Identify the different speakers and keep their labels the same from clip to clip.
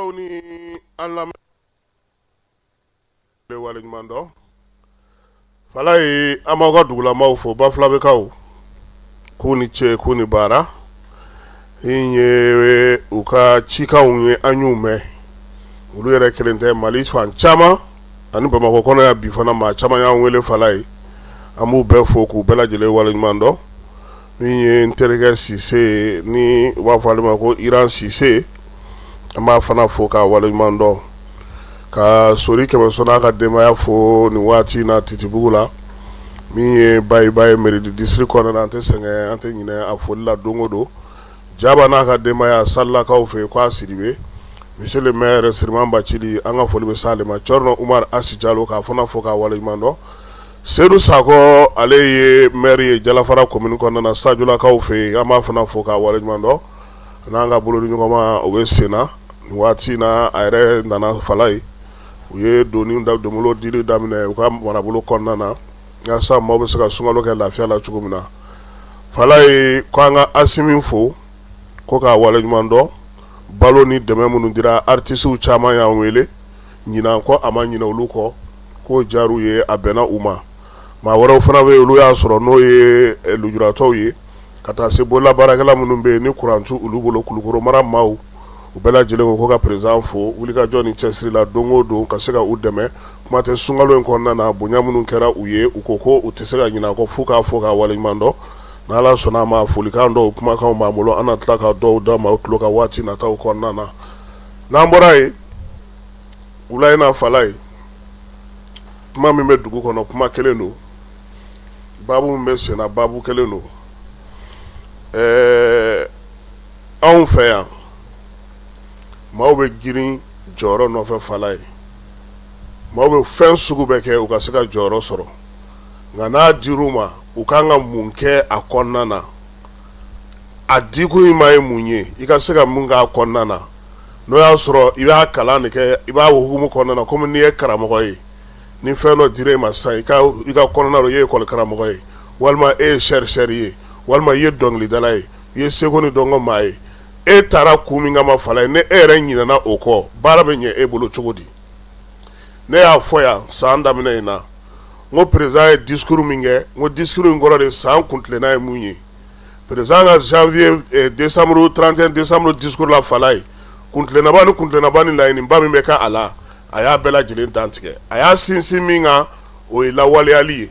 Speaker 1: filɛbagaw ni an lamɛn waleɲuman dɔn. Falaye, an b'aw ka dugulamaw fo, Bafulabɛkaw, k'u ni ce, k'u ni baara. In ye u ka cikanw ye, an y'u mɛn. Olu yɛrɛ kelen tɛ, Mali fan caman ani Bamakɔ kɔnɔ yan bi fana, maa caman y'an wele. Falaye, an b'u bɛɛ fo k'u bɛɛ lajɛlen waleɲuman dɔn. Min ye n terikɛ Sise, ni u b'a fɔ ale ma ko Iran Sise, an b'a fana fo k'a waleɲuman dɔn, ka Sori Kɛmɛso n'a ka denbaya fo nin waati in na Titibugu la. Min ye Bayiba ye Meridi district kɔnɔna na, an tɛ sɛgɛn, an tɛ ɲinɛ a foli la don o don. Jaba n'a ka denbaya Salilakaw fɛ yen, k'a Sidibe, monsieur le maire Siriman Bacili, an ka foli bɛ s'ale ma. Cɔrɔnɔ Umar Asi Jalo, k'a fana fo k'a waleɲuman dɔn. Sedu Sakɔ, ale ye maire ye Jalafara commune kɔnɔna na, Sajolakaw fɛ yen, an b'a fana fo k'a waleɲuman dɔn. N'an ka bolodiɲɔgɔnma o bɛ sen na nin waati in na, a yɛrɛ nana Falaye, u ye doni da donbolo dili daminɛ u ka marabolo kɔnɔna na, yaasa maaw bɛ se ka sunkalo kɛ lafiya la cogo min na. Falaye ko an ka Asimi fo ko k'a waleɲuman dɔn, balo ni dɛmɛ minnu dira. Artisiw caman y'an wele ɲinan ko a ma ɲinɛ olu kɔ, k'o diyar'u ye, a bɛnna u ma. Maa wɛrɛw fana bɛ yen, olu y'a sɔrɔ n'o ye lujuratɔw ye, ka taa se bololabaarakɛla minnu bɛ yen ni kuran t'u olu bolo, Kulukoro mara maaw, u bɛɛ lajɛlen ko ko ka président fo wulikajɔ ni cɛsiri la don o don ka se ka u dɛmɛ. Kuma tɛ sunkalo in kɔnɔna na, bonya minnu kɛra u ye, u ko ko u tɛ se ka ɲinɛ a kɔ, f'u k'a fo k'a waleɲuman dɔn. N'Ala sɔnna a ma, folikan dɔw, kumakanw b'an bolo, an na tila ka dɔw da maaw tulo kan waati nataw kɔnɔna na. N'an bɔra yen, wula in na, Falaye, kuma min bɛ dugu kɔnɔ, kuma kelen don. Baabu min bɛ senna, baabu kelen don. Anw fɛ yan, maaw bɛ girin jɔyɔrɔ nɔfɛ. Falaye, maaw bɛ fɛn sugu bɛɛ kɛ u ka se ka jɔyɔrɔ sɔrɔ, nka n'a dir'u ma, u kan ka mun kɛ a kɔnɔna na? A dikun in ma ye mun ye? I ka se ka mun k'a kɔnɔna na? N'o y'a sɔrɔ i b'a kalan de kɛ, i b'a hukumu kɔnɔna na, komi n'i ye karamɔgɔ ye, ni fɛn dɔ dira e ma sisan, i ka kɔnɔna i ye école karamɔgɔ ye, walima e ye chercheur ye, walima i ye dɔnkilidala ye, i ye seko ni dɔnko maa ye, e taara kun min kama, Falaye, ni e yɛrɛ ɲinɛna o kɔ, baara bɛ ɲɛ e bolo cogo di? Ne y'a fɔ yan san daminɛ in na, n ko président ye discours min kɛ, n ko discours in kɔrɔ de san kuntilenna ye mun ye. Président ka janvier, décembre, 31 décembre discours la, Falaye, kuntilennaba ni kuntilennaba ni laɲiniba min bɛ kɛ a la, a y'a bɛɛ lajɛlen dantigɛ. A y'a sinsin min kan, o ye lawaleyali ye.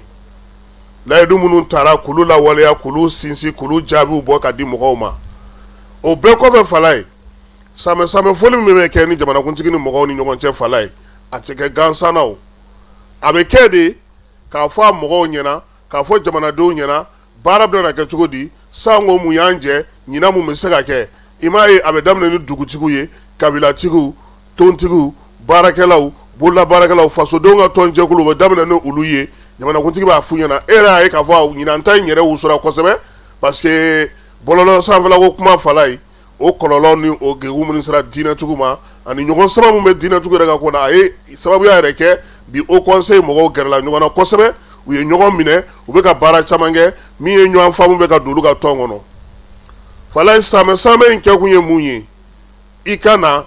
Speaker 1: Layidu minnu taara, k'olu lawaleya, k'olu sinsin, k'olu jaabiw bɔ ka di mɔgɔw ma. O bɛɛ kɔfɛ, Falaye, samɛ samɛ foli min bɛ kɛ ni jamanakuntigi ni mɔgɔw ni ɲɔgɔn cɛ, Falaye, a tɛ kɛ gansan na. O a bɛ kɛ de k'a fɔ a mɔgɔw ɲɛna, k'a fɔ jamanadenw ɲɛna, baara bɛna kɛ cogo di, sanko mun y'an jɛ, ɲinan mun bɛ se ka kɛ. I m'a ye, a bɛ daminɛ ni dugutigiw ye, kabilatigiw, tontigiw, baarakɛlaw, bololabaarakɛlaw, fasodenw ka tɔnjɛkulu, bɛ daminɛ ni olu ye. Jamanakuntigi b'a f'u ɲɛna. E yɛrɛ y'a ye k'a fɔ ɲinan ta in yɛrɛ wusura kosɛbɛ, parce que bɔlɔlɔ sanfɛla ko kuma, Falaye, o kɔlɔlɔ ni o degun minnu sera diinɛtigiw ma, ani ɲɔgɔn sama min bɛ diinɛtigiw yɛrɛ ka ko la, a ye sababuya yɛrɛ kɛ bi haut conseil mɔgɔw gɛrɛla ɲɔgɔn na kosɛbɛ, u ye ɲɔgɔn minɛ, u bɛ ka baara caman kɛ min ye ɲɔgɔn faamu bɛ ka don olu ka tɔn kɔnɔ. Falaye, samɛ samɛ in kɛkun ye mun ye? I ka na,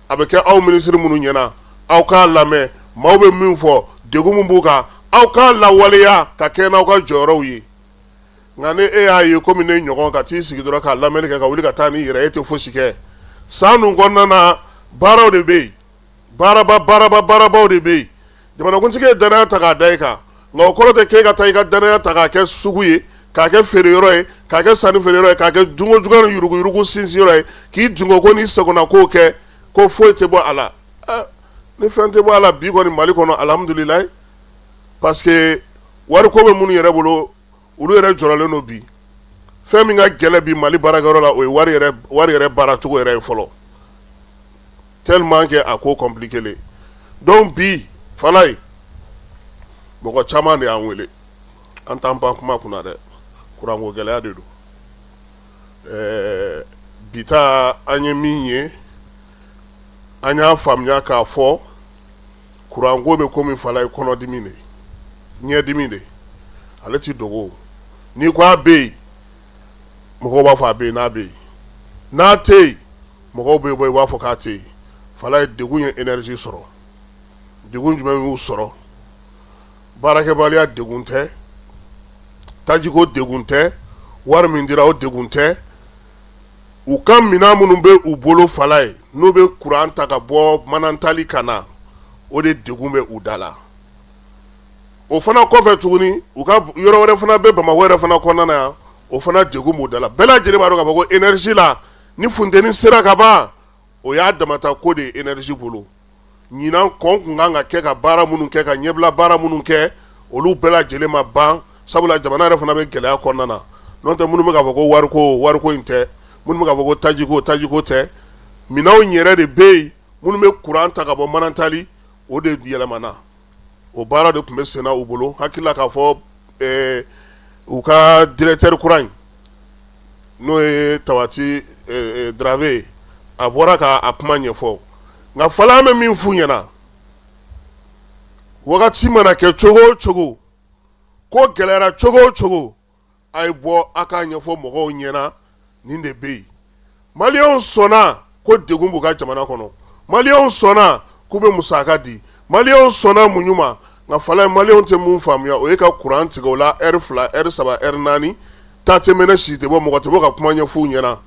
Speaker 1: a bɛ kɛ aw minisiri minnu ɲɛna, aw k'a lamɛn, maaw bɛ min fɔ, degun min b'u kan, aw k'a lawaleya ka kɛ n'aw ka jɔyɔrɔw ye. Nka ni e y'a ye komi ne ɲɔgɔn ka t'i sigi dɔrɔn k'a lamɛnni kɛ, ka wuli ka taa n'i yɛrɛ, e tɛ fosi kɛ. San dun kɔnɔna na, baaraw de bɛ yen, baaraba baaraba baarabaw de bɛ yen. Jamanakuntigi ye danaya ta k'a da i kan, nka o kɔrɔ tɛ k'e ka taa i ka danaya ta k'a kɛ sugu ye, k'a kɛ feere yɔrɔ ye, k'a kɛ sanni feere yɔrɔ ye, k'a kɛ dunko juguya ni yuruguyurugu sinsin yɔrɔ ye, k'i dunko ko n'i sagona kow kɛ ko foyi tɛ bɔ a la. Ni fɛn tɛ bɔ a la bi kɔni Mali kɔnɔ, alihamudulilayi, parce que wariko bɛ minnu yɛrɛ bolo, olu yɛrɛ jɔrɔlen don bi. Fɛn min ka gɛlɛn bi Mali baarakɛyɔrɔ la, o ye wari yɛrɛ baaracogo yɛrɛ ye fɔlɔ, tellement que a ko compliqué len. Donc bi, Falaye, mɔgɔ caman de y'an wele. An t'an pan kuma kunna dɛ, kuranko gɛlɛya de don. Bi ta, an ye min ye, an y'a faamuya k'a fɔ kuranko bɛ komi, Falaye, kɔnɔdimi de, ɲɛdimi de, ale ti dogo. N'i ko a bɛ yen, mɔgɔw b'a fɔ a bɛ yen. N'a bɛ yen, n'a tɛ yen, mɔgɔw bɛ bɔ i b'a fɔ k'a tɛ yen. Falaye, degun ye énergie sɔrɔ. Degun jumɛn y'u sɔrɔ? Baarakɛbaliya degun tɛ, tajiko degun tɛ, wari min dira o degun tɛ. U ka minɛn minnu bɛ u bolo, Falaye, n'u bɛ kuran ta ka bɔ Manantali ka na, o de degun bɛ u da la. O fana kɔfɛ tuguni, u ka yɔrɔ wɛrɛ fana bɛ Bamakɔ yɛrɛ fana kɔnɔna na yan, o fana degun b'u da la. Bɛɛ lajɛlen b'a dɔn k'a fɔ ko énergie la, ni funteni sera ka ban, o y'a damata ko de ye énergie bolo. Ɲinan kɔn kun kan ka kɛ ka baara minnu kɛ, ka ɲɛbila baara minnu kɛ, olu bɛɛ lajɛlen ma ban, sabula jamana yɛrɛ fana bɛ gɛlɛya kɔnɔna na. N'o tɛ, minnu bɛ k'a fɔ ko wariko, wariko in tɛ, minnu bɛ k'a fɔ ko tajiko, tajiko tɛ, minɛnw yɛrɛ de bɛ yen minnu bɛ kuran ta ka bɔ Manantali, o de yɛlɛmana. O baara de tun bɛ senna u bolo. Hakili la k'a fɔ u ka directeur kura in, n'o ye Tawati Dramé ye, a bɔra k'a kuma ɲɛfɔ. Nka Falaye, an bɛ min f'u ɲɛna, wagati mana kɛ cogo o cogo, ko gɛlɛyara cogo o cogo, a ye bɔ a k'a ɲɛfɔ mɔgɔw ɲɛna, nin de bɛ yen. Maliyɛnw sɔnna ko degun b'u ka jamana kɔnɔ, maliyɛnw sɔnna k'u bɛ musaka di, maliyɛnw sɔnna muɲu ma. Nka Falaye, maliyɛnw tɛ mun faamuya, o ye ka kuran tigɛ o la ɛri 2, ɛri 3, ɛri 4, ta tɛ mɛnɛ, si tɛ bɔ, mɔgɔ tɛ bɔ ka kuma ɲɛf'u ɲɛna.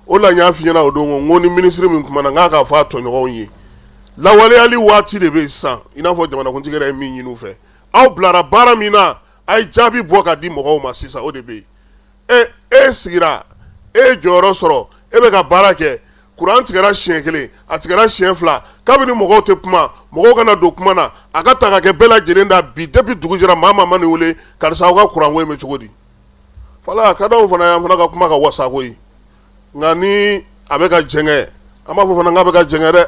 Speaker 1: O la n y'a f'i ɲɛna o don, ko ni minisiri min kumana, n k'a k'a fɔ a tɔɲɔgɔnw ye, lawaleyali waati de bɛ yen sisan. I n'a fɔ jamanakuntigi yɛrɛ ye min ɲini u fɛ, aw bilara baara min na, a ye jaabi bɔ ka di mɔgɔw ma sisan, o de bɛ yen. E e sigira, e ye jɔyɔrɔ sɔrɔ, e bɛ ka baara kɛ, kuran tigɛra siɲɛ kelen, a tigɛra siɲɛ fila, kabini mɔgɔw tɛ kuma, mɔgɔw kana don kuma na, a ka ta ka kɛ bɛɛ lajɛlen da bi. Depuis dugu jɛra, maa maa ma nin wele, karisa, aw ka kuranko in bɛ cogo di? Falaye, a ka d'anw fana ye, an fana ka kuma ka wasa koyi. Nka ni a bɛ ka jɛngɛ, an b'a fɔ fana k'a bɛ ka jɛngɛ dɛ,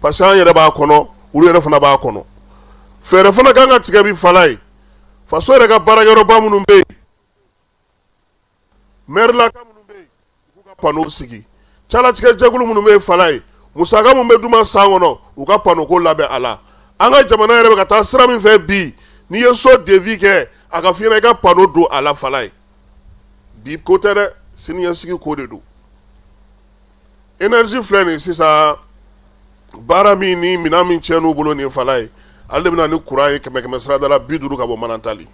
Speaker 1: parce que an yɛrɛ b'a kɔnɔ, olu yɛrɛ fana b'a kɔnɔ. Fɛɛrɛ fana kan ka tigɛ bi, Falaye. Faso yɛrɛ ka baarakɛyɔrɔba minnu bɛ yen, mɛrilaka minnu bɛ yen, u k'u ka panneau sigi. Calatigɛ jɛkulu minnu bɛ yen, Falaye, musaka min bɛ d'u ma san kɔnɔ, u ka panneau ko labɛn a la. An ka jamana yɛrɛ bɛ ka taa sira min fɛ bi, n'i ye so devis kɛ, a ka f'i ɲɛna i ka panneau don a la. Falaye, bi ko tɛ dɛ, siniɲɛsigi ko de don. Énergie filɛ nin sisan, baara min ni minɛn min tiɲɛn'u bolo nin, Falaye, ale de bɛna ni kuran ye kɛmɛ kɛmɛ sirada la 50 ka bɔ Manantali.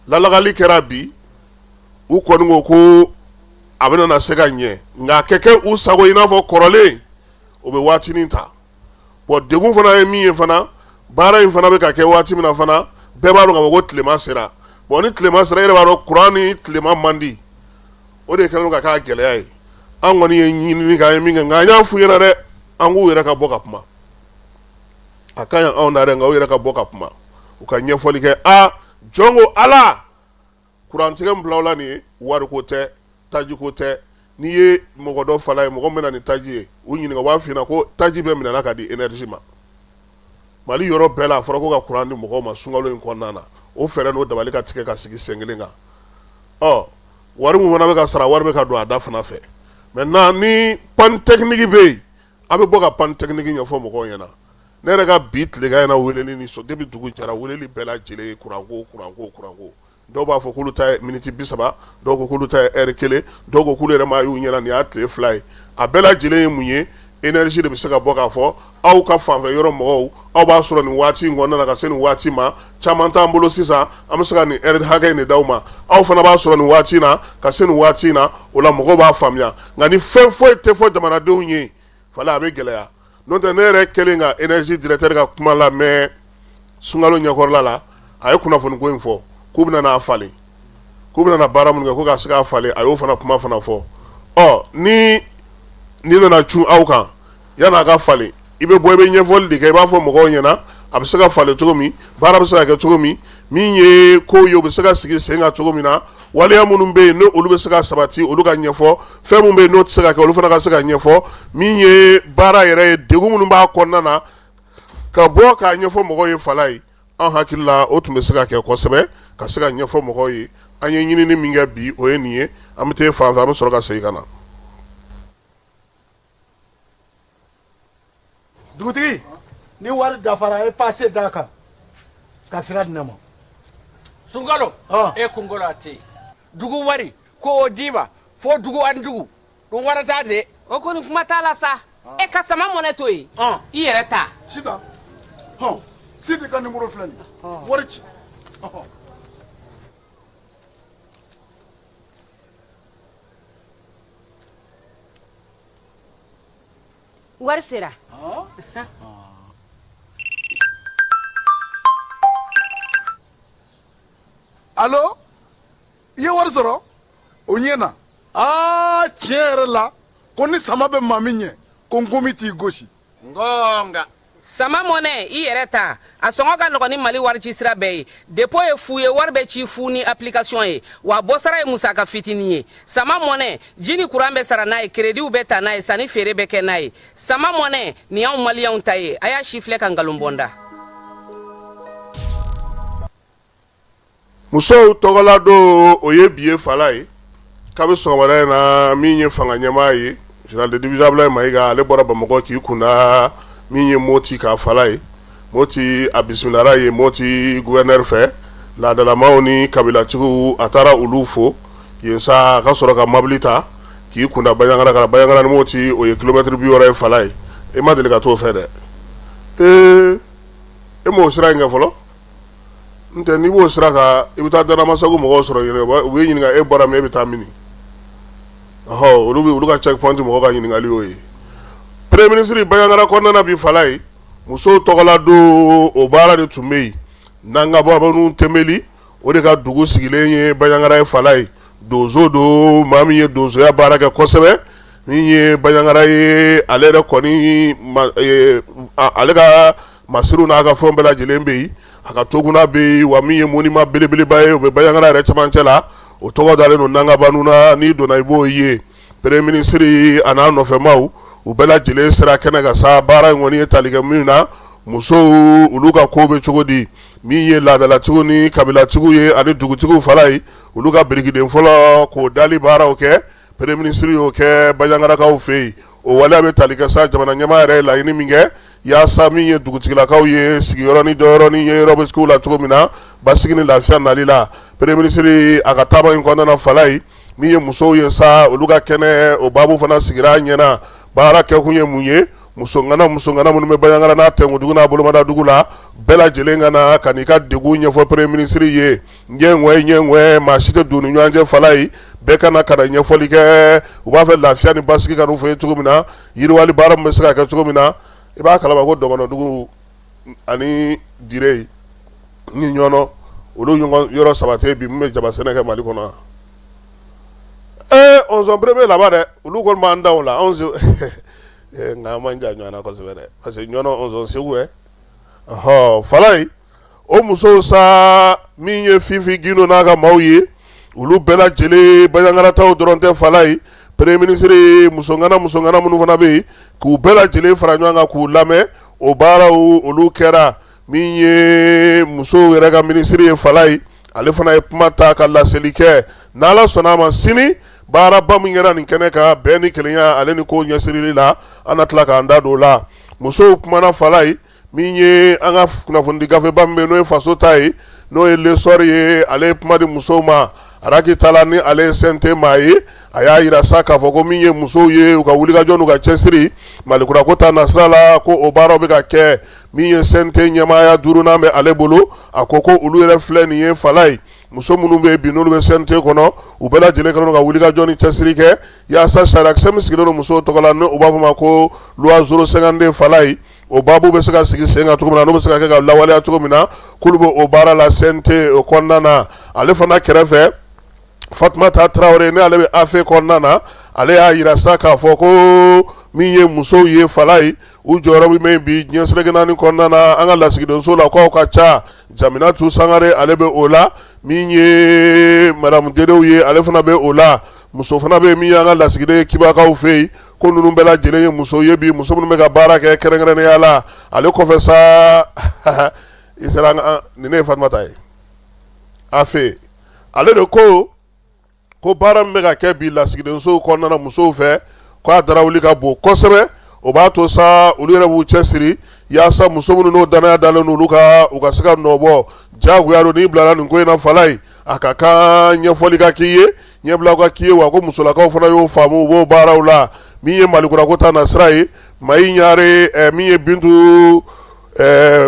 Speaker 1: Lalagali kɛra bi, u kɔni ko ko a bɛna na se ka ɲɛ, nka a kɛ kɛ u sago i n'a fɔ kɔrɔlen, o bɛ waatinin ta. Bon, degun fana ye min ye fana, baara in fana bɛ ka kɛ waati min na fana, bɛɛ b'a dɔn k'a fɔ ko tilema sera. Bon, ni tilema sera, e yɛrɛ b'a dɔn kuran ni tilema man di, o de kɛlen don ka k'a gɛlɛya ye. An kɔni ye ɲinini kɛ, an ye min kɛ, nka an y'a f'u ɲɛna dɛ, an k'u yɛrɛ ka bɔ ka kuma. A ka ɲi anw na dɛ, nka u yɛrɛ ka bɔ ka kuma, u ka ɲɛfɔli kɛ. A jɔn ko Ala, kurantigɛ min bila la nin ye, wariko tɛ, tajiko tɛ. N'i ye mɔgɔ dɔ Falaye, mɔgɔ min bɛ na ni taji ye, u ɲininka, u b'a f'i ɲɛna ko taji bɛɛ minɛna ka di énergie ma. Mali yɔrɔ bɛɛ la, a fɔra ko ka kuran di mɔgɔw ma sunkalo in kɔnɔna na. O fɛɛrɛ n'o dabali ka tigɛ ka sigi sen kelen kan. Ɔ, wari min fana bɛ ka sara, wari bɛ ka don a da fana fɛ. Maintenant, ni panne technique bɛ yen, a bɛ bɔ ka panne technique ɲɛfɔ mɔgɔw ɲɛna. Ne yɛrɛ ka bi tilegan in na, weleli ni so, depuis dugu jɛra, weleli bɛɛ lajɛlen ye kuranko, kuranko, kuranko. Dɔw b'a fɔ k'olu ta ye miniti 30, dɔw ko k'olu ta ye ɛri kelen, dɔw ko k'olu yɛrɛ ma y'u ɲɛna nin y'a tile 2 ye. A bɛɛ lajɛlen ye mun ye? Énergie de bɛ se ka bɔ k'a fɔ aw ka fanfɛ yɔrɔ mɔgɔw, aw b'a sɔrɔ nin waati in kɔnɔna na ka se nin waati ma, caman t'an bolo sisan, an bɛ se ka nin ɛri hakɛ in de d'aw ma, aw fana b'a sɔrɔ nin waati in na ka se nin waati in na. O la mɔgɔw b'a faamuya. Nka ni fɛn foyi tɛ fɔ jamanadenw ye, Falaye, a bɛ gɛlɛya. N'o tɛ, ne yɛrɛ kɛlen ka énergie directeur ka kuma lamɛn sunkalo ɲɛkɔrɔla la, a ye kunnafoni ko in fɔ k'u bɛna n'a falen, k'u bɛna baara min kɛ ko ka se k'a falen, a y'o fana kuma fana fɔ. Ɔ, ni nin nana cun aw kan, yan'a ka falen, i bɛ bɔ, i bɛ ɲɛfɔli de kɛ, i b'a fɔ mɔgɔw ɲɛna a bɛ se ka falen cogo min, baara bɛ se ka kɛ cogo min, min ye kow ye, u bɛ se ka sigi sen kan cogo min na, waleya minnu bɛ yen n'o olu bɛ se ka sabati, olu ka ɲɛfɔ, fɛn minnu bɛ yen n'o tɛ se ka kɛ, olu fana ka se ka ɲɛfɔ, min ye baara yɛrɛ ye, degun minnu b'a kɔnɔna na, ka bɔ k'a ɲɛfɔ mɔgɔw ye. Falaye, an hakili la, o tun bɛ se ka kɛ kosɛbɛ, ka se ka ɲɛfɔ mɔgɔw ye. An ye ɲinini min kɛ bi, o ye nin ye. An bɛ taa fan fɛ, an bɛ sɔrɔ ka segin ka na.
Speaker 2: Dugutigi, ni wari dafara, a ye pase d'a kan ka sira di ne ma.
Speaker 3: Sunkalo e kunkolo a tɛ yen. Dugu wari ko o d'i ma fo dugu ani dugu, ɗum warata de.
Speaker 4: O kɔni, kuma t'a la sa. E ka sama mɔnɛ to yen, i yɛrɛ ta.
Speaker 2: Sitan, hɔn, Sidi ka numéro filɛ nin ye, wari ci. Ɔhɔn.
Speaker 4: Wari sera.
Speaker 2: Allo, i ye wari sɔrɔ? O ɲɛna. Aa, tiɲɛ yɛrɛ la, ko ni sama bɛ maa min ɲɛ, ko nkomi t'i gosi.
Speaker 3: Ngonga.
Speaker 4: Sama mɔnɛ, i yɛrɛ ta, a sɔngɔ ka nɔgɔn ni Mali warici sira bɛɛ ye. Dépôt ye fu ye, wari bɛ ci fu ni application ye, wa bɔsara ye musaka fitinin ye. Sama mɔnɛ, ji ni kuran bɛ sara n'a ye, créditw bɛ ta n'a ye, sanni feere bɛ kɛ n'a ye. Sama mɔnɛ, nin y'anw maliyɛnw ta ye. A y'a sifilɛ ka nkalon bɔ n da.
Speaker 1: Musow tɔgɔla don, o ye bi ye fala ye. Kabi sɔgɔmada in na, min ye fanga ɲɛmaa ye, général de division Abdoulaye Mayiga, ale bɔra Bamakɔ k'i kunda min ye Moti ka fala ye. Moti, a bisimilara ye Moti gouverneur fɛ, laadalamaw ni kabilatigiw, a taara olu fo yen sa, ka sɔrɔ ka mabili ta k'i kunda Banjagara ka na. Banjagara ni Moti, o ye kilomɛtiri 60 ye fala ye. E ma deli ka t'o fɛ dɛ? Ee, e m'o sira in kɛ fɔlɔ? N tɛ, n'i b'o sira kan, i bɛ taa Danamasagu mɔgɔw sɔrɔ yen, u b'i ɲininka e bɔra min, e bɛ taa min. Ɔhɔ, olu bɛ olu ka check point mɔgɔw ka ɲininkali y'o ye. Premier ministre Banjagara kɔnɔna na bi fala ye, musow tɔgɔla don, o baara de tun bɛ yen. Nangababanu Tɛnbeli, o de ka dugu sigilen ye Banjagara ye fala ye. Donso don, maa min ye donsoya baara kɛ kosɛbɛ. Min ye Banjagara ye, ale yɛrɛ kɔni, ale ka masiriw n'a ka fɛn bɛɛ lajɛlen bɛ yen, a ka toguna bɛ yen, wa min ye monument belebeleba ye, o bɛ Banjagara yɛrɛ cɛmancɛ la, o tɔgɔ dalen don Nangabanu na. N'i donna, i b'o ye. Premier ministre a n'a nɔfɛmaw, u bɛɛ lajɛlen sera kɛnɛ kan sa. Baara in kɔni ye tali kɛ min na, musow olu ka ko bɛ cogo di, min ye laadalatigiw ni kabilatigiw ye ani dugutigiw fala ye, olu ka birikiden fɔlɔ k'o dali baaraw kɛ, premier ministre y'o kɛ Banjagarakaw fɛ yen. O waleya bɛ tali kɛ sa, jamana ɲɛmaa yɛrɛ ye laɲini min kɛ yaasa min ye dugutigilakaw ye, sigiyɔrɔ ni dɔyɔrɔ ni yeyɔrɔ bɛ k'u la cogo min na, basigi ni lafiya nali la. Premier ministre a ka taama in kɔnɔna na fala ye, min ye musow ye sa, olu ka kɛnɛ, o baabu fana sigira a ɲɛna. Baara kɛkun ye mun ye? Musoŋana musoŋana minnu bɛ Banjagara n'a tɛnkudugu n'a bolomadadugu la, bɛɛ lajɛlen ka na ka n'i ka degun ɲɛfɔ premier ministre ye. Ɲɛŋɛ ɲɛŋɛ, maa si tɛ don ni ɲɔgɔn cɛ fala ye, bɛɛ ka na ka na ɲɛfɔli kɛ. U b'a fɛ lafiya ni basigi ka n'u fɛ cogo min na, yiriwali baara min bɛ se ka kɛ cogo min na. I b'a kalama ko Dɔgɔnɔdugu ani Dire ni Ɲɔnɔ, olu ɲɔgɔn yɔrɔ saba tɛ bi min bɛ jaba sɛnɛ kɛ Mali kɔnɔ. Ee, on premier laban dɛ, olu kɔni b'an da o la anw nka an man jan ɲɔgɔn na kosɛbɛ dɛ, parce que Ɲɔnɔ on Segu ɔhɔ fala ye. O musow sa, min ye Fifi Gindo n'a ka maaw ye, olu bɛɛ lajɛlen, Banjagarataw dɔrɔn tɛ fala ye. Premier ministre musoŋana musoŋana minnu fana bɛ yen, k'u bɛɛ lajɛlen fara ɲɔgɔn kan k'u lamɛn, o baaraw olu kɛra. Min ye musow yɛrɛ ka minisiri ye fala ye, ale fana ye kuma ta ka laseli kɛ. N'Ala sɔnna a ma, sini baaraba min kɛra nin kɛnɛ kan, bɛn ni kelenya ale ni ko ɲɛsirili la, an na tila k'an da don o la. Musow kumana fala ye. Min ye an ka kunnafonidi gafeba min bɛ n'o ye faso ta ye, n'o ye L'Essor ye, ale ye kuma di musow ma. Araki Tala, ni ale ye CNT maa ye, a y'a jira sa k'a fɔ ko min ye musow ye, u ka wulikajɔ n'u ka cɛsiri Malikura ko ta nasira la, ko o baaraw bɛ ka kɛ. Min ye CNT ɲɛmaaya duurunan bɛ ale bolo, a ko ko olu yɛrɛ filɛ nin ye fala ye, muso minnu bɛ bi n'olu bɛ CNT kɔnɔ, u bɛɛ lajɛlen kɛlen don ka wulikajɔ ni cɛsiri kɛ yaasa sariyakisɛ min sigilen don musow tɔgɔ la, n'u b'a fɔ ma ko loi 052 fala ye, o baabu bɛ se ka sigi sen kan cogo min na, n'o bɛ se ka kɛ ka lawaleya cogo min na, k'olu bɛ o baara la CNT o kɔnɔna na. Ale fana kɛrɛfɛ, Fatumata Tarawele, ni ale bɛ AFE kɔnɔna na, ale y'a jira sa k'a fɔ ko min ye musow ye fala ye, u jɔyɔrɔ bɛ bi diɲɛ seleke naani kɔnɔna na. An ka lasigidenso la k'aw ka ca, Jaminatu Sangare, ale bɛ o la. Min ye madame Dedew ye, ale fana bɛ o la. Muso fana bɛ min y'an ka lasigiden Kibakaw fɛ yen, ko ninnu bɛɛ lajɛlen ye muso ye bi, muso minnu bɛ ka baara kɛ kɛrɛnkɛrɛnnenya la. Ale kɔfɛ sa, i sera nin ne ye Fatumata ye AFE, ale de ko ko baara min bɛ ka kɛ bi lasigidensow kɔnɔna na musow fɛ, k'a darawuli ka bon kosɛbɛ. O b'a to sa, olu yɛrɛ b'u cɛsiri yaasa muso minnu n'o danaya dalen don olu kan, u ka se ka nɔ bɔ. Jagoya don, n'i bilala nin ko in na fala ye, a ka kan ɲɛfɔli ka k'i ye, ɲɛbila ka k'i ye. Wa ko musolakaw fana y'o faamu, u b'o baaraw la. Min ye Malikura ko ta nasira ye, Mayi Ɲare min ye Bintu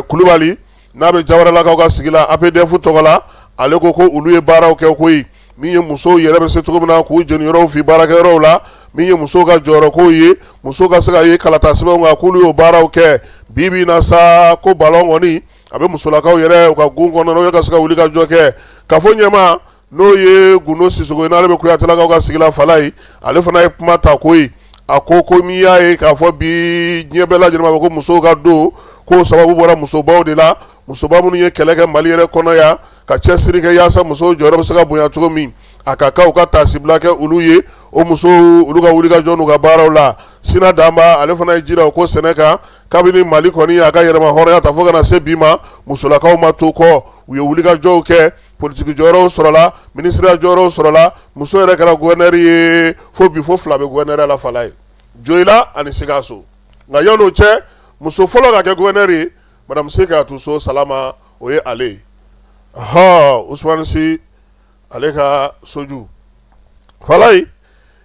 Speaker 1: Kulubali n'a bɛ Jawaralakaw ka sigi la APDF tɔgɔ la, ale ko ko olu ye baaraw kɛ koyi, min ye musow yɛrɛ bɛ se cogo min na k'u jeniyɔrɔw fin baarakɛyɔrɔw la, min ye musow ka jɔyɔrɔkow ye, musow ka se ka ye kalata sɛbɛnw kan, k'olu y'o baaraw kɛ. Bi bi in na sa, ko balon kɔni a bɛ musolakaw yɛrɛ u ka gun kɔnɔna, u ka se ka wuli ka jɔ kɛ. Kafo ɲɛmaa n'o ye Gundo Sisoko ye, n'ale bɛ Kuyatelakaw ka sigi la Falayi, ale fana ye kuma ta koyi. A ko ko n'i y'a ye k'a fɔ bi diɲɛ bɛɛ lajɛlen b'a fɔ ko musow ka don, k'o sababu bɔra musobaw de la, musoba minnu ye kɛlɛ kɛ Mali yɛrɛ kɔnɔ yan, ka cɛsiri kɛ yaasa musow jɔyɔrɔ bɛ se ka bonya cogo min, a ka kan u ka taasibila kɛ olu ye, o musow olu ka wulikajɔ n'u ka baaraw la. Sina Danba ale fana ye jira o ko sɛnɛ kan, kabini Mali kɔni a ka yɛrɛma hɔrɔnya ta fo ka na se bi ma, musolakaw ma to kɔ, u ye wulikajɔw kɛ, politiki jɔyɔrɔw sɔrɔla, minisiriya jɔyɔrɔw sɔrɔla, muso yɛrɛ kɛra gouverneur ye, fo bi fo fila bɛ gouverneur la Falaye, Joyila ani Sikaso. Nka yan'o cɛ, muso fɔlɔ ka kɛ gouverneur ye, madame Sekatu So Salama, o ye ale ye. Ɔhɔ, Usumani Si ale ka soju Falaye,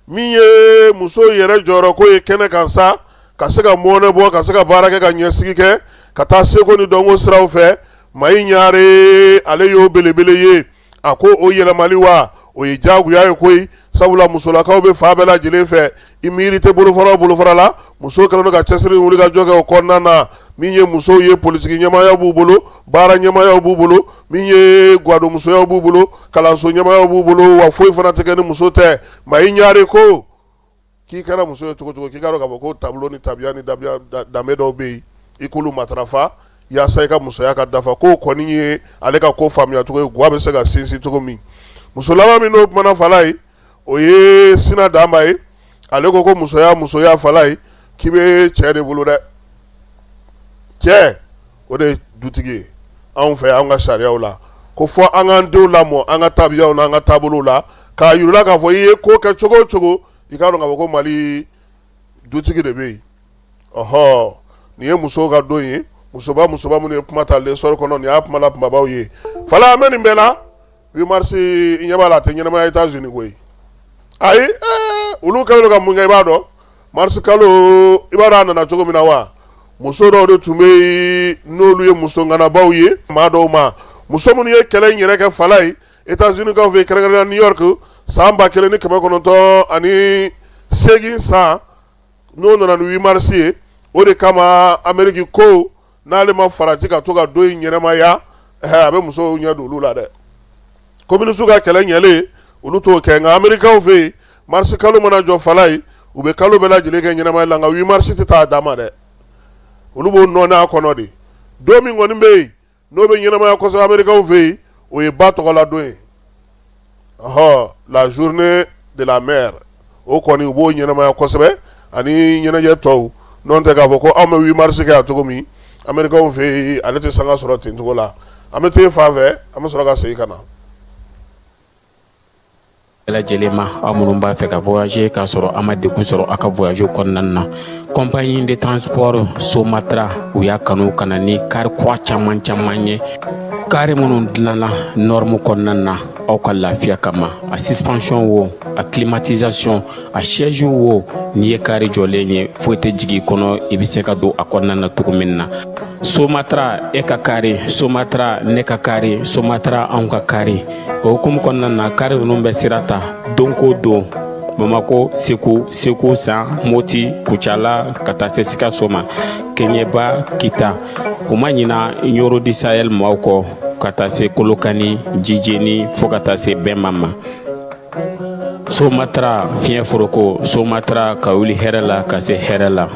Speaker 1: min ye muso yɛrɛ jɔyɔrɔ ko ye kɛnɛ kan sa, ka se ka mɔnɛ bɔ, ka se ka baara kɛ, ka ɲɛsigi kɛ, ka taa seko ni dɔnko siraw fɛ, Mayi Ɲare ale y'o belebele ye. A ko o yɛlɛmali wa, o ye diyagoya ye koyi, sabula musolakaw bɛ fan bɛɛ lajɛlen fɛ. I miiri tɛ bolofara o bolofara la, musow kɛlen don ka cɛsiri wuli ka jɔ kɛ o kɔnɔna na. Min ye musow ye, politiki ɲɛmaaya b'u bolo, baara ɲɛmaaya b'u bolo, min ye gwadonmusoyaw b'u bolo, kalanso ɲɛmaaya b'u bolo, wa foyi fana tɛ kɛ ni muso tɛ. Mayi Ɲare ko k'i kɛra muso ye cogo cogo, k'i k'a dɔn k'a fɔ ko taabolo ni tabiya ni danbe dɔw bɛ yen, i k'olu matarafa yaasa i ka musoya ka dafa. K'o kɔni ye ale ka ko faamuya cogo ye, gwa bɛ se ka sinsin cogo min. Muso laban min n'o kumana Falaye, o ye Sina Danba ye. Ale ko ko musoya, musoya Falaye, k'i bɛ cɛ de bolo dɛ, cɛ o de ye dutigi ye anw fɛ, an ka sariyaw la, ko fɔ an k'an denw lamɔ an ka tabiyaw n'an ka taabolow la, k'a yir'u la k'a fɔ i ye ko kɛ cogo o cogo, i k'a dɔn k'a fɔ ko Mali dutigi de bɛ yen. Ɔhɔ, nin ye musow ka don ye. Musoba musoba minnu ye kuma ta L'Essor kɔnɔ, nin y'a kuma la kumabaw ye. Falaye, an bɛ nin bɛɛ la, 8 mars, i ɲɛ b'a la, a tɛ ɲɛnamaya États-Unis koyi. Ayi, olu kɛlen don ka mun kɛ, i b'a dɔn? Mars kalo, i b'a dɔn a nana cogo min na wa? Muso dɔw de tun bɛ yen, n'olu ye muso ŋanabaw ye maa dɔw ma, muso minnu ye kɛlɛ in yɛrɛ kɛ Falaye, États-Unis kaw fɛ, kɛrɛnkɛrɛnnenya New York, san 1908 san, n'o nana ni 8 mars ye. O de kama Ameriki ko n'ale ma farati ka to ka don in ɲɛnamaya, a bɛ musow ɲɛ don olu la dɛ. Communiste ka kɛlɛ ɲɛlen, olu t'o kɛ. Nka Amerikaw fɛ yen, mars kalo mana jɔ Falaye, u bɛ kalo bɛɛ lajɛlen kɛ ɲɛnamaya la, nka 8 mars tɛ taa dama dɛ, olu b'o nɔɔni a kɔnɔ de. Don min kɔni bɛ yen n'o bɛ ɲɛnamaya kosɛbɛ Amerikaw fɛ yen, o ye ba tɔgɔla don ye, ɔhɔ, la journée de la mère. O kɔni, u b'o ɲɛnamaya kosɛbɛ ani ɲɛnajɛ tɔw. N'o tɛ k'a fɔ ko anw bɛ 8 mars kɛ yan cogo min, Amerikaw fɛ yen, ale tɛ sanga sɔrɔ ten cogo la. An bɛ taa fan fɛ, an bɛ sɔrɔ ka segin ka na.
Speaker 5: Bɛɛ lajɛlen ma, aw minnu b'a fɛ ka voyager k'a sɔrɔ a ma degun sɔrɔ aw ka voyage kɔnɔna na, compagnie de transport Somatra, u y'a kanu ka na ni kari kura caman caman ye, kari minnu dilanna norme kɔnɔna na aw ka lafiya kama. A suspension wo, a climatisation, a siège wo, n'i ye kari jɔlen ye, foyi tɛ jigin i kɔnɔ, i bɛ se ka don a kɔnɔna na cogo min na. Somatra, e ka kari Somatra, ne ka kari Somatra, anw ka kari. O hukumu kɔnɔna na, kari ninnu bɛ sira ta don ko don, Bamako, Segu, Segu San, Moti, Kucala, ka taa se Sikaso ma, Keɲeba, Kita. U ma ɲina Ɲoro du Sahel maaw kɔ, ka taa se Kolokani, Jijeni, fo ka taa se Bɛnba ma. Somatra, fiɲɛ foroko Somatra, ka wuli hɛrɛ la ka se hɛrɛ la.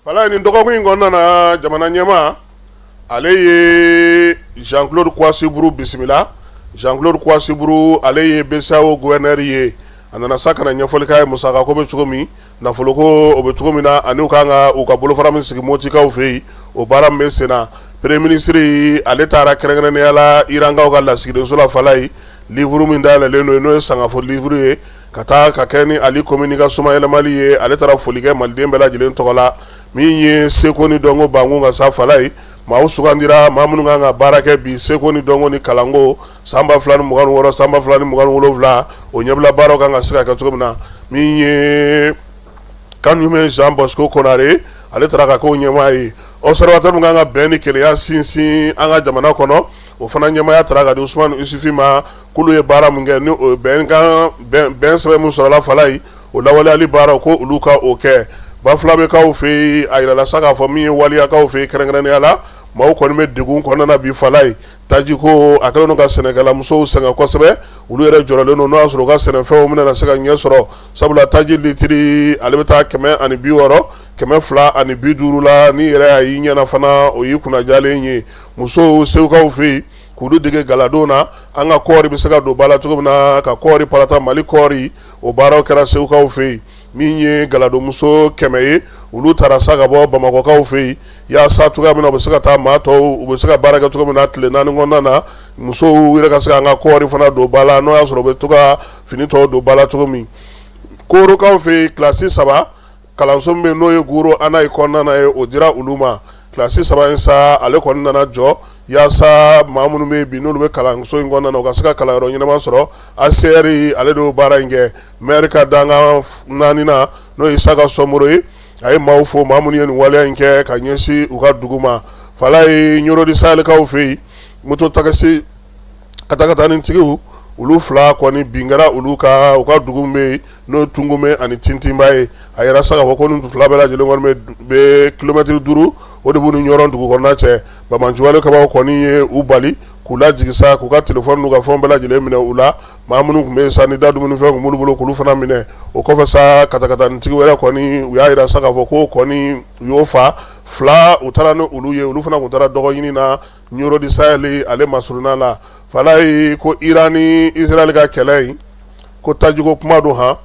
Speaker 1: Falaye, nin dɔgɔkun in kɔnɔna na, jamana ɲɛmaa ale ye Jean Claude Kouassi Brou bisimila. Jean Claude Kouassi Brou, ale ye BCEAO gouverneur ye. A nana sa ka na ɲɛfɔli k'a ye musaka ko bɛ cogo min, nafolo ko o bɛ cogo min na, ani u kan ka u ka bolofara min sigi Motikaw fɛ yen, o baara min bɛ sen na. Premier ministre ale taara kɛrɛnkɛrɛnnenya la Irankaw ka lasigidenso la Falaye, livre min dayɛlɛlen don, n'o ye Sangafo livre ye, ka taa ka kɛ ni Ali Khomeyini ka somayɛlɛmali ye. Ale taara foli kɛ maliden bɛɛ lajɛlen tɔgɔ la. Min ye seko ni dɔnko bankun ka sa Falaye, maaw sugandira, maa minnu kan ka baara kɛ bi seko ni dɔnko ni kalanko san 2026, san 2027, o ɲɛbila baaraw kan ka se ka kɛ cogo min na. Min ye Kanjumɛn Jean Bosco Konare, ale taara ka k'o ɲɛmaa ye. Observatoire min kan ka bɛn ni kelenya sinsin an ka jamana kɔnɔ, o fana ɲɛmaaya taara ka di Usumani Isufi ma. K'olu ye baara min kɛ ni o bɛnkan bɛn sɛbɛn min sɔrɔla Falayi, o lawaleyali baara, ko olu ka o kɛ. Bafulabɛkaw fɛ yen, a yirala sa k'a fɔ min ye waliyakaw fɛ yen, kɛrɛnkɛrɛnnenya la, maaw kɔni bɛ degun kɔnɔna na bi Falayi. Tajiko a kɛlen don ka sɛnɛkɛlamusow sɛgɛn kosɛbɛ. Olu yɛrɛ jɔrɔlen don n'o y'a sɔrɔ u ka sɛnɛfɛnw bɛna se ka ɲɛ sɔrɔ, sabula taji litiri ale bɛ taa 160, 250 la. N'i yɛrɛ y'a y'i ɲɛna fana, o y'i kunnajalen ye. Musow Segukaw fɛ yen, k'olu dege galadon na, an ka kɔɔri bɛ se ka don ba la cogo min na, ka kɔɔri parata, Mali kɔɔri, o baaraw kɛra Segukaw fɛ yen. Min ye galadonmuso 100 ye, olu taara sa ka bɔ Bamakɔkaw fɛ yen, yaasa cogoya min na u bɛ se ka taa maa tɔw, u bɛ se ka baara kɛ cogo min na tile 4 kɔnɔna na, musow yɛrɛ ka se k'an ka kɔɔri fana don ba la, n'o y'a sɔrɔ u bɛ to ka fini tɔw don ba la cogo min. Korokaw fɛ yen, kilasi 3 kalanso min bɛ yen, n'o ye Goro Anayi kɔnɔna na ye, o dira olu ma. Kilasi 3 in sa, ale kɔni nana jɔ yaasa maa minnu bɛ yen bi, n'olu bɛ kalanso in kɔnɔna na, u ka se ka kalanyɔrɔ ɲɛnama sɔrɔ. ACR ale de y'o baara in kɛ. Maire ka dankan naaninan, n'o ye Isaka Sɔmoro ye, a ye maaw fo, maa minnu ye nin waleya in kɛ ka ɲɛsin u ka dugu ma. Falayi, Ɲɔrɔ du Sahelikaw fɛ yen, moto takisi katakatanintigiw, olu fila kɔni bin kɛra olu kan u ka dugu bɛ yen, n'o ye Tungume ani Tintinba ye. A yira sa k'a fɔ ko nin fila bɛɛ lajɛlen kɔni bɛ kilomɛtiri 5, o de b'u ni Ɲɔrɔ dugu kɔnɔna cɛ. Banbaanciwalekɛbaaw kɔni ye u bali k'u lajigin sa, k'u ka telefɔni n'u ka fɛnw bɛɛ lajɛlen minɛ u la. Maa minnu tun bɛ yen sa, ni da dumunifɛn tun b'olu bolo, k'olu fana minɛ. O kɔfɛ sa, katakatanintigi wɛrɛ kɔni, u y'a jira sa k'a fɔ ko kɔni u y'o fa fila, u taara ni olu ye. Olu fana tun taara dɔgɔ ɲini na Ɲɔrɔ du Sahel ale masurunna la. Falayi, ko Iran ni Israël ka kɛlɛ in, ko tajiko kuma don han,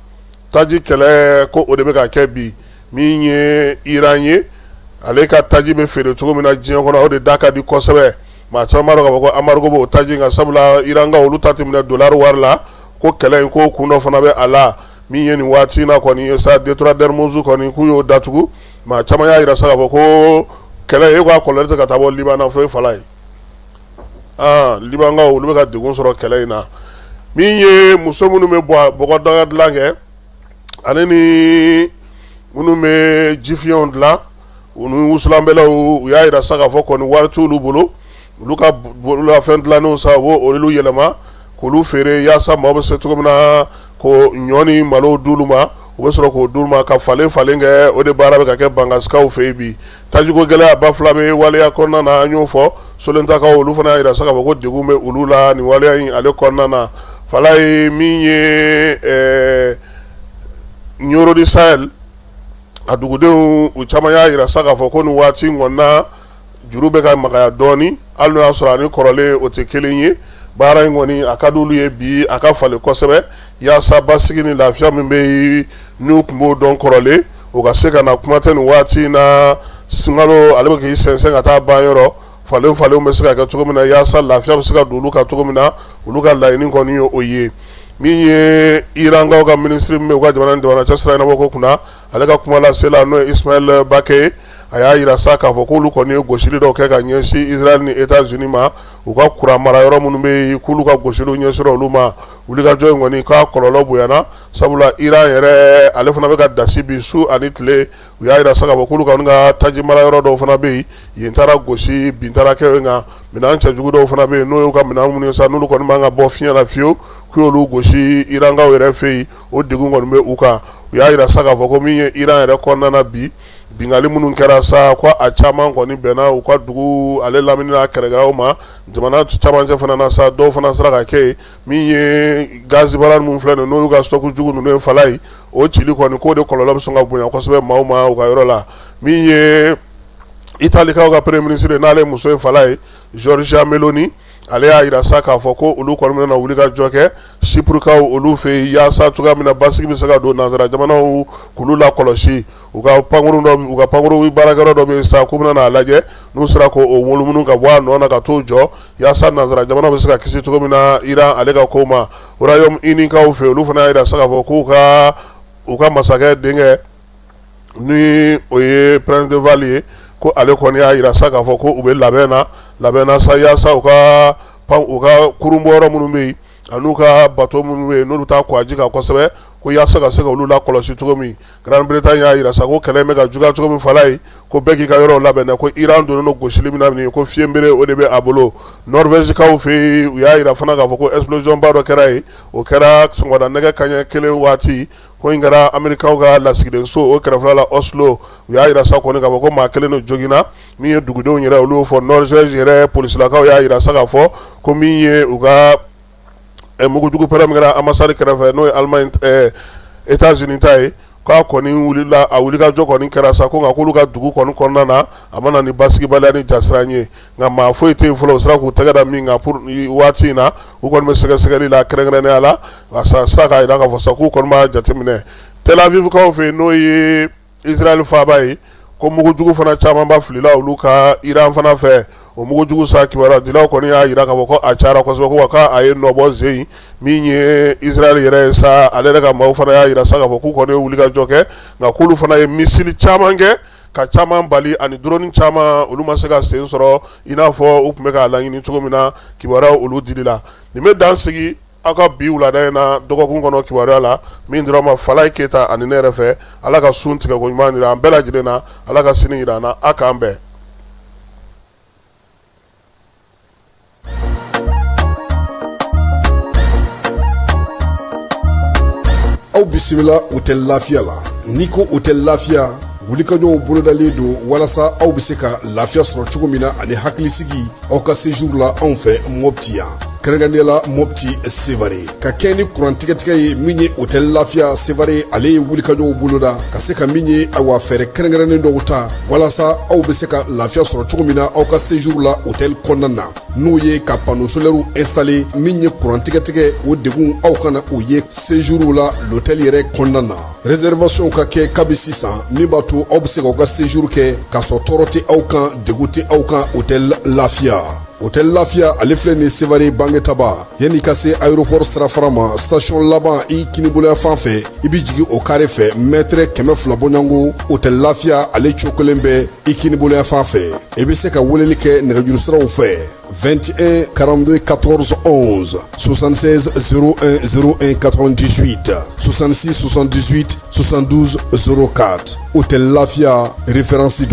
Speaker 1: taji kɛlɛ, ko o de bɛ ka kɛ bi. Min ye Iran ye, ale ka taji bɛ feere cogo min na diɲɛ kɔnɔ, o de da ka di kosɛbɛ. Maa caman b'a dɔn k'a fɔ ko embargo b'o taji in kan, sabula Irankaw olu ta tɛ minɛ dolari wari la. Ko kɛlɛ in, ko kun dɔ fana bɛ a la. Min ye nin waati in na kɔni ye sa, détroit d'Ormuz kɔni, k'u y'o datugu. Maa caman y'a jira sa k'a fɔ ko kɛlɛ e k'a kɔlɔlɔ tɛ ka taa bɔ Liban na foyi. Falayi, aa, Libankaw olu bɛ ka degun sɔrɔ kɛlɛ in na. Min ye muso minnu bɛ bɔgɔdaga dilan kɛ, ani ni minnu bɛ jifiɲɛw dilan, u ni wusulanbɛlɛw, u y'a jira sa k'a fɔ kɔni wari t'olu bolo. Olu ka bololafɛn dilannenw sa, u b'o olu yɛlɛma k'olu feere, yaasa maaw bɛ se cogo min na ko ɲɔ ni malo d'olu ma, u bɛ sɔrɔ k'o d'u ma ka falen falen kɛ. O de baara bɛ ka kɛ Bangasikaw fɛ yen bi. Tajiko gɛlɛya Bafulabe waleya kɔnɔna na, an y'o fɔ. Solentakaw olu fana y'a jira sa k'a fɔ ko degun bɛ olu la nin waleya in ale kɔnɔna na. Falayi, min ye Ɲɔrɔ du Sahel a dugudenw, u caman y'a jira sa k'a fɔ ko nin waati in kɔni na, juru bɛ ka magaya dɔɔnin, hali n'o y'a sɔrɔ ani kɔrɔlen o tɛ kelen ye. Baara in kɔni, a ka di olu ye bi a ka falen kosɛbɛ, yaasa basigi ni lafiya min bɛ yen, n'u tun b'o dɔn kɔrɔlen, o ka se ka na. Kuma tɛ nin waati in na, sunkalo ale bɛ k'i sɛnsɛn ka taa ban yɔrɔ, falen falenw bɛ se ka kɛ cogo min na, yaasa lafiya bɛ se ka don olu kan cogo min na. Olu ka laɲini kɔni ye o ye. Min ye Irankaw ka minisiri min bɛ u ka jamana ni jamana cɛ sira ɲɛnabɔ ko kunna, ale ka kuma lasela, n'o ye Ismaël Baqaei ye, a y'a jira sa k'a fɔ k'olu kɔni ye gosili dɔw kɛ ka ɲɛsin Israël ni États-Unis ma, u ka kuran mara yɔrɔ minnu bɛ yen, k'olu ka gosiliw ɲɛsinra olu ma. Wulikajɔ in kɔni k'a kɔlɔlɔ bonyana, sabula Iran yɛrɛ ale fana bɛ ka dasi bi su ani tile. U y'a jira sa k'a fɔ k'olu ka taji mara yɔrɔ dɔw fana bɛ yen, yen taara gosi, bin taara kɛ yen kan. Minɛn cɛjugu dɔw fana bɛ yen, n'o y'u ka minɛn minnu ye sa, n'olu kɔni man ka bɔ fiɲɛ na fiyewu, k'u y'olu gosi Irankaw yɛrɛ fɛ yen. O degun kɔni bɛ u kan. U y'a jira sa k'a fɔ ko min ye Iran yɛrɛ kɔnɔna na bi, binkanni minnu kɛra sa, ko a caman kɔni bɛnna u ka dugu ale lamini n'a kɛrɛkɛrɛw ma. Jamana camancɛ fana na sa, dɔw fana sera ka kɛ yen. Min ye gazibara minnu filɛ nin, n'o y'u ka stock jugu ninnu ye Falayi, o cili kɔni, k'o de kɔlɔlɔ bɛ sɔn ka bonya kosɛbɛ maaw ma u ka yɔrɔ la. Min ye Italikaw ka premier ministre, n'ale muso ye Falayi, Giorgia Meloni, ale y'a jira sa k'a fɔ ko olu kɔni bɛna wuli ka jɔ kɛ Sipurukaw olu fɛ yen, yaasa cogoya min na basigi bɛ se ka don nansara jamanaw k'olu lakɔlɔsi. U ka pankurun dɔ, u ka pankurun baarakɛyɔrɔ dɔ bɛ yen sa, k'u bɛna n'a lajɛ n'u sera k'o munumunu ka bɔ a nɔ na ka t'o jɔ, yaasa nansara jamanaw bɛ se ka kisi cogo min na Iran ale ka ko ma. Royaume-Uni kaw fɛ, olu fana y'a jira sa k'a fɔ k'u ka u ka masakɛ denkɛ, ni o ye Prince de Galles ye, ko ale kɔni y'a jira sa k'a fɔ ko u bɛ labɛn na sa, yaasa u ka kurunbɔyɔrɔ minnu bɛ yen, an'u ka bato minnu bɛ yen, n'olu taa kɔji kan kosɛbɛ, ko yaasa ka se ka olu lakɔlɔsi cogo min. Grande-Bretagne y'a jira sa ko kɛlɛ bɛ ka juguya cogo min Falaye, ko bɛɛ k'i ka yɔrɔ labɛn dɛ, ko Iran donnen don gosili min na nin ye, ko fiɲɛbere o de bɛ a bolo. Norvège-kaw fɛ yen, u y'a jira fana k'a fɔ ko explosion ba dɔ kɛra yen, o kɛra sɔgɔmada nɛgɛ kanɲɛ kelen waati. Ko in kɛra Amerikaw ka lasigidenso o kɛrɛfɛla la Oslo. U y'a jira sa kɔni k'a fɔ ko maa kelen de joginna, min ye dugudenw yɛrɛ olu y'o fɔ. Norvège yɛrɛ polisilakaw y'a jira sa k'a fɔ ko min ye u ka mugujugu pɛrɛn min kɛra ambassade kɛrɛfɛ, n'o ye Allemagne États-Unis ta ye, k'a kɔni wulila, a wulikajɔ kɔni kɛra sa ko nka k'olu ka dugu kɔni kɔnɔna na, a ma na ni basigibaliya ni jasiran ye, nka maa foyi tɛ yen fɔlɔ u sera k'u tɛgɛ da min kan pour waati in na. U kɔni bɛ sɛgɛsɛgɛli la kɛrɛnkɛrɛnnenya la, a sera k'a jira k'a fɔ sa k'u kɔni b'a jateminɛ. Tel Avivkaw fɛ yen, n'o ye Israël faaba ye, ko mugujugu fana camanba filila olu ka Iran fana fɛ. O mugujugu sa, kibaruya dilaw kɔni y'a jira k'a fɔ ko a cayara kosɛbɛ, ko wa k'a ye nɔbɔ zen in. Min ye Israël yɛrɛ ye sa, ale yɛrɛ ka maaw fana y'a jira sa k'a fɔ k'u kɔni ye wulikajɔ kɛ, nka k'olu fana ye missile caman kɛ ka caman bali ani drone caman, olu ma se ka sen sɔrɔ i n'a fɔ u tun bɛ k'a laɲini cogo min na. Kibaruyaw olu dili la, nin bɛ dan sigi aw ka bi wulada in na dɔgɔkun kɔnɔ kibaruya la min dira ma Falaye Keyita ani ne yɛrɛ fɛ. Ala ka sun tigɛ ko ɲuman jira an bɛɛ lajɛlen na, Ala ka sini jira an na, a k'an bɛn.
Speaker 2: Aw bisimila hôtel Lafiya la. N'i ko hôtel Lafiya, wulikajɔw bolodalen don walasa aw bɛ se ka lafiya sɔrɔ cogo min na ani hakilisigi aw ka séjour la anw fɛ Mopti yan, kɛrɛnkɛrɛnnenya la Mopti Sevare. Ka kɛ ni kuran tigɛtigɛ ye, min ye hôtel Lafiya Sevare, ale ye wulikajɔw boloda ka se ka min ye awa fɛɛrɛ kɛrɛnkɛrɛnnen dɔw ta walasa aw bɛ se ka lafiya sɔrɔ cogo min na aw ka séjour la hôtel kɔnɔna na, n'o ye ka panneau solaire installer. Min ye kuran tigɛtigɛ, o degun aw kana o ye séjour la l'hôtel yɛrɛ kɔnɔna na. Réservation ka kɛ kabi sisan, min b'a to aw bɛ se k'aw ka séjour kɛ k'a sɔrɔ tɔɔrɔ tɛ aw kan, degun tɛ aw kan. Hôtel Lafiya, hôtel Lafiya, ale filɛ nin Sevare Bangetaba, yanni ka se aéroport sirafara ma, station laban i kiniboloya fan fɛ, i bɛ jigin o carré fɛ, mètre 200 bɔɲɔgɔnko, hôtel Lafiya ale cokolen bɛ i kiniboloya fan fɛ. I bɛ se ka weleli kɛ nɛgɛjuru siraw fɛ: 21 42 14 11, 76 01 01 98, 66 78 72 04. Hôtel Lafiya, référence don.